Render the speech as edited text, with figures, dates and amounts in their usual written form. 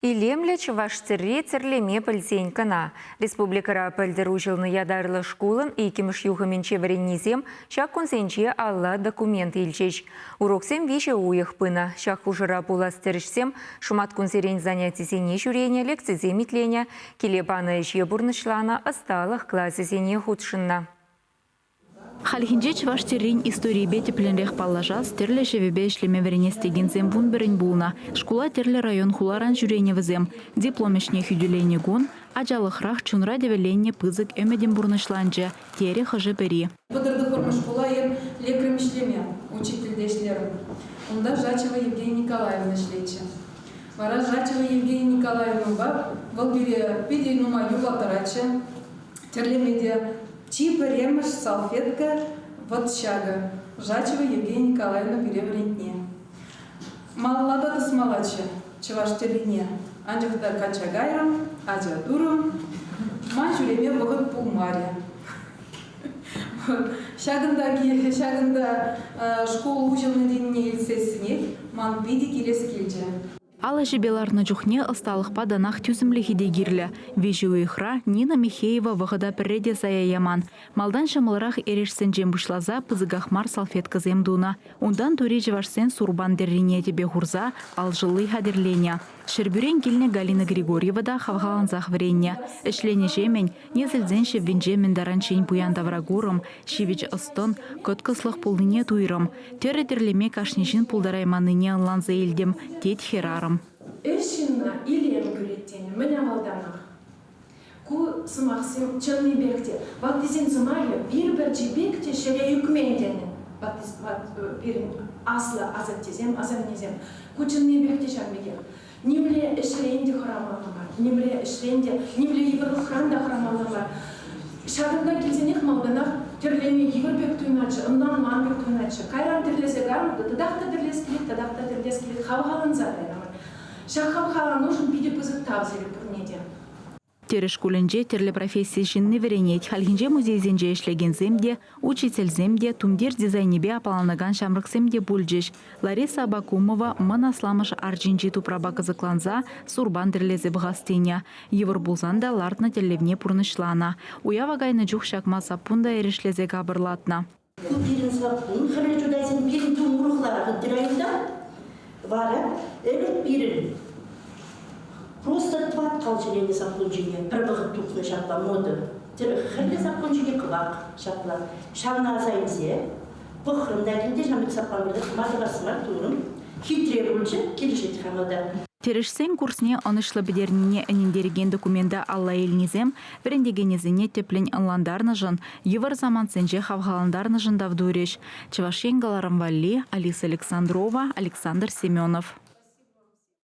Илемлӗ чӑваш тӗрри тӗрлеме пӗлсен кӑна. Республикӑра пӗлтӗр уҫӑлнӑ ятарлӑ шкулӑн иккӗмӗш юхӑмӗнче вӗреннисем ҫак кунсенче алла документ илчӗҫ. Уроксем виҫӗ уйӑх пынӑ. Ҫак хушӑра пулас тӗрӗҫсем шӑматкунсерен занятисене ҫӳренӗ, лекцисем итленӗ, киле панӑ ӗҫе пурнӑҫланӑ, ӑсталӑх класӗсене хутшӑннӑ. Хальхинче чӑваш тӗррин историйӗпе тӗплӗнрех паллашас, тӗрлӗ ҫӗвӗпе ӗҫлеме вӗренес текенсем 11-ӗн пулнӑ. Шкула тӗрлӗ район-хуларан ҫӳренӗ вӗсем. Диплом ӗҫне хӳтӗленӗ кун ачалӑхрах чунра тӗвӗленнӗ пысӑк ӗмӗтӗм пурнӑҫланчӗ, терӗ хӑшӗ-пӗри. Вӑтӑр шкула эп лекрӗм ӗҫлеме, учительте ӗҫлерӗм. Унта Жачева Евгения Николаевна ӗҫлетчӗ. Вара Жачева Евгения Николаевнӑпа вӑл пире питӗ нумай юрлаттаратчӗ, тӗрлеме те Чи пӗрремӗш салфетка вӑт ҫакӑ, Жачева Евгения Николаевна пире вӗрентни. Малалла та тӑсмаллаччӗ чӑваш тӗррине, анчах та качча кайрӑм, ача турӑм, ман ҫӳреме вӑхӑт пулмарӗ. Ҫакӑнта ҫакӑнта шкул уҫӑлнӑ тенине илтсессӗнех ман питӗ килес килчӗ. Ал ӗҫӗпе ларнӑ чухне ӑсталӑхпа танах тӳсӗмлӗхӗ те кирлӗ. Виҫӗ уйӑхра Нина Михеева вӑхӑта пӗрре те сая яман. Малтан ҫӑмӑлрах эрешсенчен пуҫласа пысӑках мар салфеткӑсем тунӑ. Унтан тури чӑвашсен сурпан тӗррине тӗпе хурса алшӑлли хатӗрленӗ. Ҫӗрпӳрен килнӗ Галина Григорьева та хавхалансах вӗреннӗ. Ӗҫленӗҫемӗн несӗлсен ҫӗввинче мӗн таранччен пуян тавракурӑм, ҫивӗч ӑс-тӑн, кӑткӑслӑх пулнине туйрӑм. Тӗрӗ тӗрлеме кашни ҫын пултарайманнине ӑнланса илтӗм, тет хӗрарӑм. Ӗҫ ҫынна илем кӳрет тенӗ мӗн авалтанах. Ку сӑмахсем чӑннипех те ваттисен сӑмахӗ пир пӗрчи пек те ҫӗре ӳкмен тенӗ пирӗн аслӑ асаттесем, асаннесем. Ку чӑннипех те ҫав пекех. Нимле ӗҫрен те хӑрамалла мар, нимле ӗҫрен те, нимле йывӑрлӑхран та хӑрамалла мар. Ҫакӑнта килсенех малтанах тӗрлеме йывӑр пек туйӑнатчӗ, ӑнланман пек туйӑнатчӗ. Кайран тӗрлесе кайрӑм та татах та тӗрлес килет, татах та тӗрлес килет, хавхаланса кайрӑмӑр. Ҫак хавхаланушӑн питӗ пысӑк тав сире пурне те. Тӗрӗ шкулӗнче тӗрлӗ професси ҫынни вӗренет. Хальхинче музейсенче ӗҫлекенсем те, учительсем те, тумтир дизайнӗпе аппаланакан ҫамрӑксем те пулчӗҫ. Лариса Абакумова мӑн асламӑш арчинчи тупрапа кӑсӑкланса сурпан тӗрлесе пӑхас тенӗ. Йывӑр пулсан та лартнӑ тӗллевне пурнӑҫланӑ. Уява кайнӑ чух ҫакма саппун та эрешлесе капӑрлатнӑ. Ку пирӗн саппун, Хӗрлӗ Чутайсен пирӗн тум урӑхларах ытти районта. Вара ӗлӗк пирӗн просто тӑваткал ҫӗленӗ саппун ҫине пӗр вӑхӑт тухнӑ ҫапла мода. Хӗрлӗ саппун ҫине кӑвак ҫапла. Ҫавна аса илсе пӑхрӑм та килте ҫамрӑк саппан ма тӑвас мар турӑм. Хитре пулчӗ, килӗшет хама та. Тӗрӗшсен курсне ӑнӑҫлӑ пӗтернине ӗнентерекен документа алла илнисем вӗрентекенӗсене тӗплӗн ӑнлантарнӑшӑн, йывӑр самантсенче хавхалантарнӑшӑн тав турӗҫ. Чӑваш Ен кӑларӑм валли Алиса Александрова, Александр Семенов.